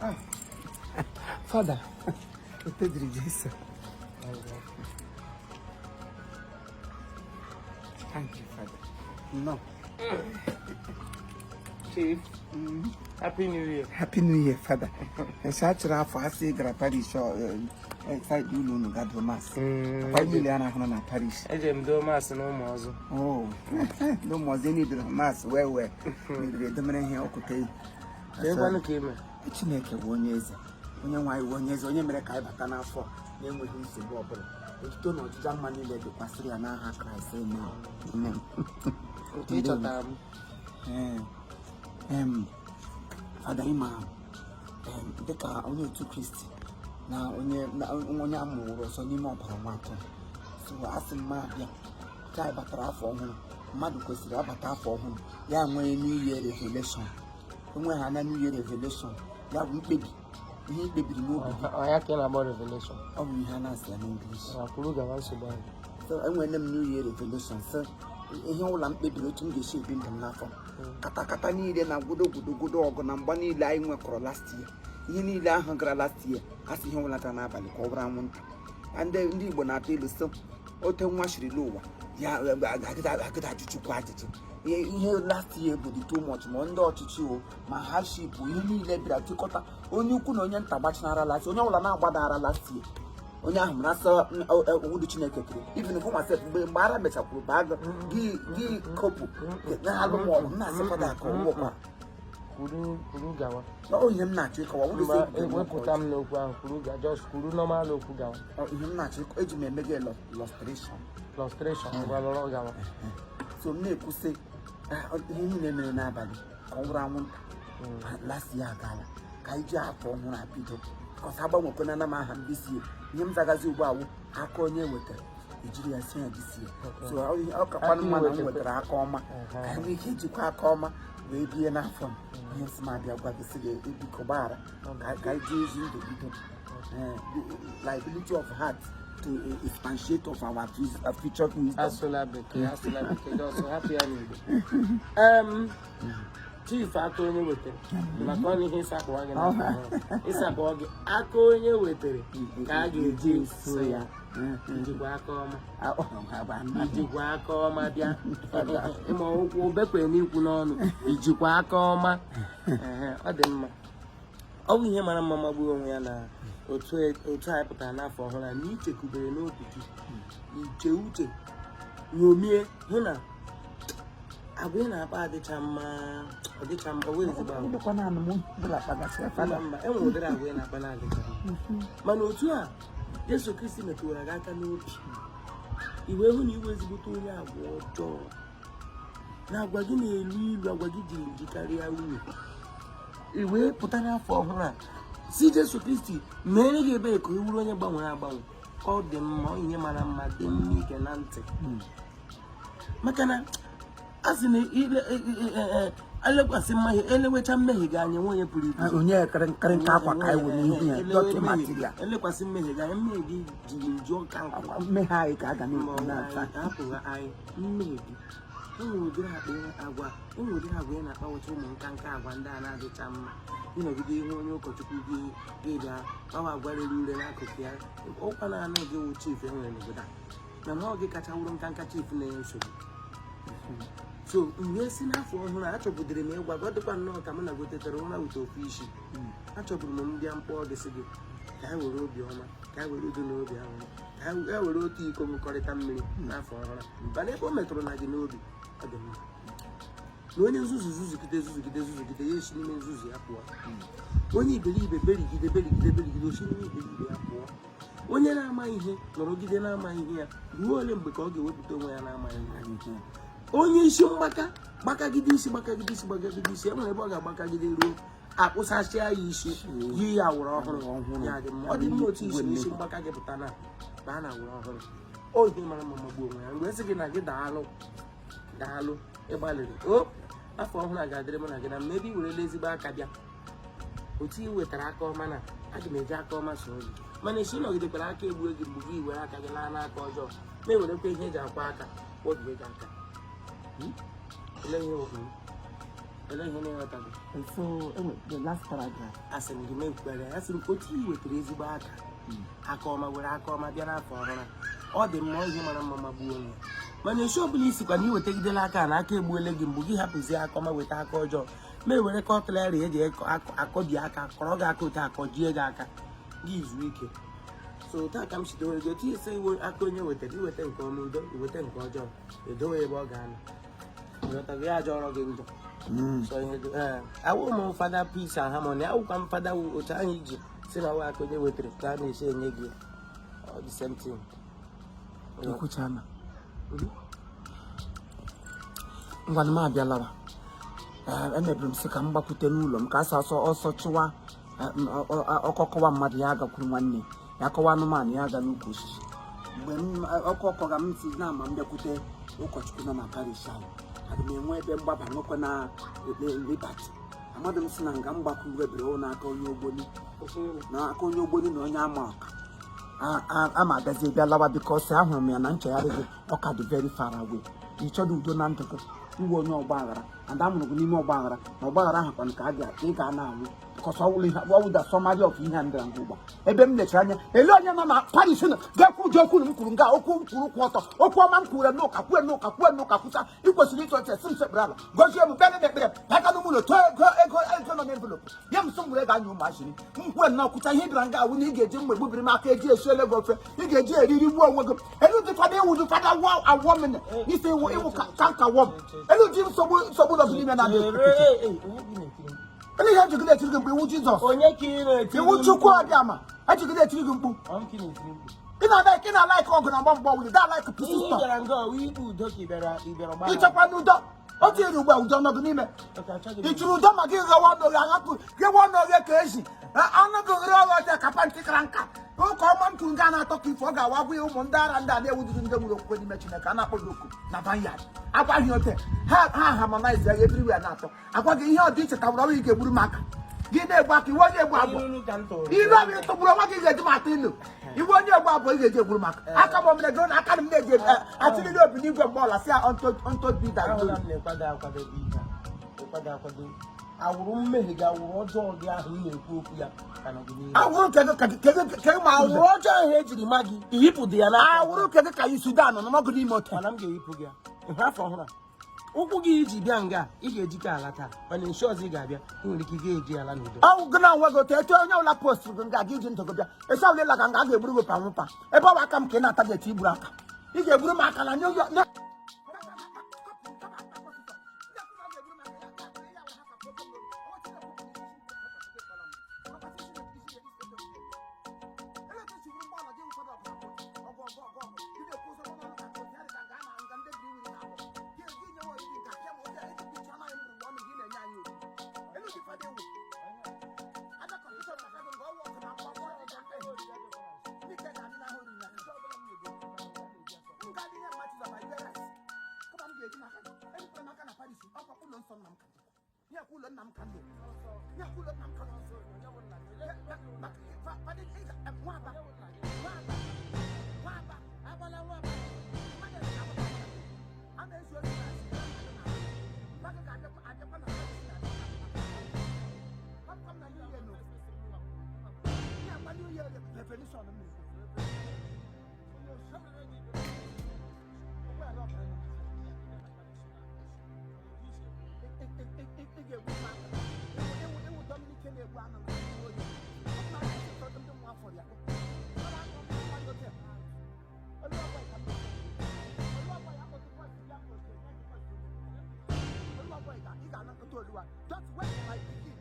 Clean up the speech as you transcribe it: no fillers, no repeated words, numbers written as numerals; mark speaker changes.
Speaker 1: Ah. Fada, otito dịrị Jesu. Thank you, Father. No.
Speaker 2: Chief, Happy New Year.
Speaker 1: Happy New Year, Father. Esi achịrị afọ asị ị gara parish side ụlọ unu ga doo mass. Akwa niile a na-ahụ na parish.
Speaker 2: Eje m doo mass na Ụmụọzụ.
Speaker 1: Oh, na Ụmụọzụ enidoro mass wee wee meriri edomere ihe ọkụta eyi.
Speaker 2: Keekwanụ ka ime?
Speaker 1: Chineke bụ onye eze, onye nwe anyị bụ onye eze, onye mere ka anyị bata n'afọ na-enweghị nsogbu ọbụla. Otuto na ọjịja mma niile dịkwasịrị ya n'aha Kraịst, amen. Amen.
Speaker 2: Nke ị chọtara m.
Speaker 1: Ee, Fada, ịma dịka onye otu Kristi na onye a mụrụ ọzọ n'ime ọbara nwa atụrụ, so asị m ma abịa ka anyị batara afọ ọhụrụ. Mmadụ kwesịrị abata afọ ọhụrụ ya nwee New Year revelation, onwe ha na New Year revelation ya bụ mkpebi, ihe i kpebiri n'obi gị.
Speaker 2: Ọ ya ka ị na-akpọ revelation?
Speaker 1: Ọ bụ ihe a na-asị ya n'English.
Speaker 2: Na kwuru gawa, nsogbu ahụ.
Speaker 1: So enwere m New Year revelation, so ihe ụlọ m kpebiri otu m ga-esi ebi ndụ m n'afọ katakata niile na gwodo gwodo gwodo ọgụ na mgba niile anyị nwekọrọ last year, ihe niile ahụ gara last year, asị ihe ọbụla gara n'abalị ka ọ bụrụ anwụnta. Na ndị Igbo na-atụ ilu so ote nwa shirila ụwa ya agịda ajụ Chukwu ajụjụ. Ihe last year bụ dị too much, ma ndị ọchịchị o ma hardship, ihe niile bịara tịkọta onye ukwu na onye nta gbachinara last, onye ọbụla na-agbadara last year, onye ahụ mara asọ owudu Chineke kere, even for myself, mgbe ara mechakwuru baa gị gị kopụ na-alụ m ọgụ m na-asị fada ka ọgwụkwa.
Speaker 2: Kwuru, kwuru gawa.
Speaker 1: Ọ ihe m na-achọ ịkọwa wụrụ
Speaker 2: Mgbe
Speaker 1: sị ebutere m
Speaker 2: ewepụta m n'okwu ahụ, kwuru ga just kwuru normal okwu gawa.
Speaker 1: Ọ, ihe m na-achọ ịkọ eji m eme gị illustration.
Speaker 2: Illustration, ngwa lọrọ gawa.
Speaker 1: So m na-ekwusị, ah, ihe niile mere n'abalị ka ọ bụrụ anwụnta last year agaala, ka anyị ji afọ ọhụrụ abido kọsa agbanwekwana na m aha m this year. Ihe m zagazi ugbu a wụ aka onye wetara ejiri ya si ya this year. So ọ kakwanụ mma na m wetara aka ọma ka anyị nwee ike ijikwa aka ọma wee bie n'afọ m. Ihe nsị m abịa gwa gị sị gị biko gbaghara ka anyị ji ezi ndụ bido. The liability of heart to expatiate of our future wisdom.
Speaker 2: Asụla bekee, asụla bekee, just hapụ ya n'Igbo. Chief, aka onye wetara maka ọ na ihe ịsakpụwa gị n'afọ ọhụrụ. Ịsakpụwa gị aka onye wetara ka a ga-eji eso ya. Ijikwa aka ọma? Ijikwa aka ọma bịa ịma ụkwụ obekwe n'ikwu n'ọnụ, ijikwa aka ọma. Ehe, ọ dị mma. Ọ bụ ihe mara mma magburu onwe ya na otu anyị pụtara n'afọ ọhụrụ a na ichekubere n'obi gị iche uche ṅomie hụ na agwa ị na-akpa adịcha mma, ọ dịcha mma, ọ wee ezigbo agwa.
Speaker 1: Ịdịkwa naanị m bụla kpagasịa fada.
Speaker 2: Mba, mba, enwere ụdịrị agwa ị na-akpa na-adịcha mma, mana otu a Jesu Kristi metụrụ gị aka n'obi i wee hụ na iwe ezigbote onye agwa ọjọọ na agwa gị na-elu ilu, agwa gị jiri nji karịa unyi, i wee pụta n'afọ ọhụrụ a si Jesu Kristi mere gị ebere ka ị wuru onye gbanwere agbanwe. Ọ dị mma, ọ ihe mara mma, dị mma ige na ntị, maka na a sị na elekwasị mmehie, elewecha mmehie gị anya, nwe onye pụrụ ibu.
Speaker 1: Onye kịrịnkịrị nke akwa ka anyị wụ n'ihu ya, dirty material.
Speaker 2: Elekwasị mmehie gị anya, mmehie gị jiri nju ọka nkụ.
Speaker 1: Mmehie anyị ka a ga
Speaker 2: ma
Speaker 1: na-ekwu
Speaker 2: ọ
Speaker 1: na-ata.
Speaker 2: Hapụghị anyị mmehie gị. Enwere ụdịrị akpa agwa, enwere ụdịrị agwa ị na-akpawụcha, ụmụ nka nka agwa ndị a na-adịcha mma. Ịnọgide ihu onye ụkọchukwu gị, gị bịa kpawa agwa rere ure n'akụkụ ya. Ụkwa na-anụ gị wụ chief enwere n'obodo a, na ọ gị kacha wụrụ nka nka chief na-enye nsogbu. So mgbe si n'afọ ọhụrụ a achọbudere m ịgwa gị, ọ dịkwa nnọọ ka mụ na gotetere ụra wute ofu isi. Achọburu m mbịa mkpọ gị sị gị ka anyị were obi ọma, ka anyị were udo na obi aṅụrị, ka anyị were otu iko ṅụkọrịta mmiri n'afọ ọhụrụ a. Mana ebe o metụrụ na gị n'obi, ọ dị mma na onye nzuzu zuzugide zuzugide zuzugide ya esi n'ime nzuzu ya pụọ, onye iberibe berigide berigide berigide osi n'ime iberibe ya pụọ, onye na-ama ihe nọrọgide na-ama ihe ya ruo ole mgbe ka ọ ga-ewepụta onwe ya na-ama ihe, onye isi mgbaka gbakagide isi gbakagide isi gbakagide isi, e nwere ebe ọ ga-agbakagide ruo akpụsasịa ya isi yi ya awụrụ ọhụrụ ya dị mma. Ọ dị mma otu isi n'isi mgbaka gị pụta na baa na awụrụ ọhụrụ. O ihe mara mma magbuo onwe ya mgbe esi gị na gị daalụ, daalụ, ịgbalịrị. O afọ ọhụrụ a ga-adịrị mụ na gị na mma. Ebe i werela ezigbo aka bịa, otu i wetara aka ọma na aga m eji aka ọma soo gị, mana esi nọgidekwara aka egbuo gị mgbe gị were aka gị laa n'aka ọjọọ, ma ewerekwa ihe eji akwa aka kwọbie gị aka. Olee ihe okwu? Ele ihe na-ịghọtaghị?
Speaker 1: So enwe the last paragraph.
Speaker 2: Asị m gị mekwere, asị m ka otu i wetara ezigbo aka, aka ọma, were aka ọma bịa n'afọ ọhụrụ a. Ọ dị mma, ihe mara mma magbuo onwe, mana esi ọbụla isikwa na iwetagidela aka na aka egbuole gị mgbe gị hapụzie aka ọma weta aka ọjọọ, ma ewere cutlery eji akọbi aka kọrọ gị aka, otu akọjie gị aka gị zuo ike. So taa ka m chidowere gị otu isi iwe aka onye wetara, iweta nke ọma udo, iweta nke ọjọọ edowe ebe ọ ga-anọ. Ịghọtago? Ya ajọrọ gị njọ. So ihe dị ee, awụ m fada peace and harmony, awụkwa m fada wụ otu anyị ji si na ọwa aka onye wetara ka a na-esi enye gị. All the same thing.
Speaker 1: Ekwuchana. Ngwanụ, m abịalawa. Ee, emebiri m sị ka m gbakwute n'ụlọ m ka asọ ọsọ ọsọ chụwa ọkọ kọwa mmadụ, ya agakwuru nwanne ya, kọwa anụmanụ, ya aga n'ukwu osisi. Mgbe m ọkụ ọkọ ga m si na ama m bịakwute ụkọchukwu nọ na parish anyị, aga m enwe ebe mgbaba, nwekwa na liberty. Amadụ m si na nga m gbakwuru ebere ụlọ n'aka onye ogboni, n'aka onye ogboni na onye ama ọka. Ama abịazi bịa lawa, because ahụrụ m ya na nchegharị gị ọka dị very far away. Ị chọrọ udo na ndụ gị, iwe onye ọgba aghara, and amụrụ gị n'ime ọgba aghara na ọgba aghara ahụ kwanụ ka a ga ka ị ga na-anwụ, because ọwụlụ ihe ọwụ the summary of ihe a m bịara nga ugbu a. Ebe m lechara anya ele onye nọ na parish nọ ga-ekwu ụdị okwu m kwuru nga, okwu m kwuru kwụ ọtọ, okwu ọma m kwuru n'ụka, kwue n'ụka, kwue n'ụka, kwụsa ị kwesịrị ịtụ ọchị, sị m sekpere ala, gọzie m, bịa na ekpere aka n'ụmụ ụlọ, tụọ ego ego ego nọ n'envelope nye m, sị m were ga anya ụmụ ashiri m kwue nnọọ kwụcha. Ihe ị bịara nga awụ na ị ga-eji mgbe gbubiri m aka eji esiele gị ofe, ị ga-eji eriri gbuo onwe gị. Elu dị fada iwu dị fada wọ awọ m isi iwu iwu kanka wọm elu dị nsogbu nsogbu nọ gị n'ime na elu ihe ejigide etiri gị mkpu iwu Jizọs.
Speaker 2: Onye ka ị na-etiri?
Speaker 1: Iwu Chukwu ọbịa ejigide etiri gị mkpu.
Speaker 2: Ọ m ka ị na-etiri mkpu?
Speaker 1: Ị na-ada ị na-alike ọgụ na mgba mgba wuli da like peace.
Speaker 2: Ihe ị
Speaker 1: Stop.
Speaker 2: bịara nga ọwụ ikpe udo ka ị bịara, ị bịara ọgbaghara?
Speaker 1: Ịchọkwa n'udo o tinyere ugbu a, udo ọnọdụ n'ime.
Speaker 2: Okay, achọghị m.
Speaker 1: Ị chụrụ udo ma gị ghewe ọnụ oghe, ahapụ ghewe ọnụ oghe ka ezi anụ gị ghere ọghọ ọcha ka pantị kara nka. Ụka ọma m kwuru nga na-atọ ka ifo ọ ga-awa agwa ya ụmụ ndị ara ndị a na-ewududu ndị nwere okwukwe n'ime Chineke a na-akpọ gị oku na vineyard agwaghị ote ha ha harmonize ya everywhere na-atọ agwa gị ihe ọ dị iche ka wụrụ ọrụ ị ga-egburu m aka gị na-egbu aka iwe onye egbu abụọ.
Speaker 2: Ilu ka m tụrụ.
Speaker 1: Ilu ahụ ị tụgburu onwe gị ga-eji m atụ ilu iwe onye egbu abụọ, ị ga-eji egburu m aka aka m omere gị na aka m na-eji atụlili obi n'igwe mgbe ọla si ya unto be thy
Speaker 2: Ahụla
Speaker 1: glory.
Speaker 2: M na-ekwado akwado gị ihe a. Ekwado akwado awụrụ mmehie gị, awụrụ ọjọọ gị ahụ m na-ekwu okwu ya ka nọ gị n'ihu.
Speaker 1: Awụrụ kedu ka kedu kedu ma
Speaker 2: Awụrụ
Speaker 1: awụrụ
Speaker 2: ọjọọ ahụ ejiri ma gị iyipụ dị ya n'aka.
Speaker 1: Awụrụ kedu ka yi Sudan nọ n'ọgụ n'ime otu.
Speaker 2: Mana m ga-eyipụ gị ya. Ịhụ afọ ọhụrụ a, ụkwụ gị iji bịa nga ị ga-ejike ala taa, mana nshi ọzọ ị ga-abịa, ị nwere ike ị ga-eji ala n'udo.
Speaker 1: Ọwụ gị na onwe gị otu etu onye ọbụla post gị nga gị iji ndụ gị bịa esi ọbụla ịla ka nga a ga-egburu gị panwụpa ebe ọ bụ aka m ka ị na-ata gị etu igburu aka ị ga-egburu m aka na New York. Just wait for my pikin.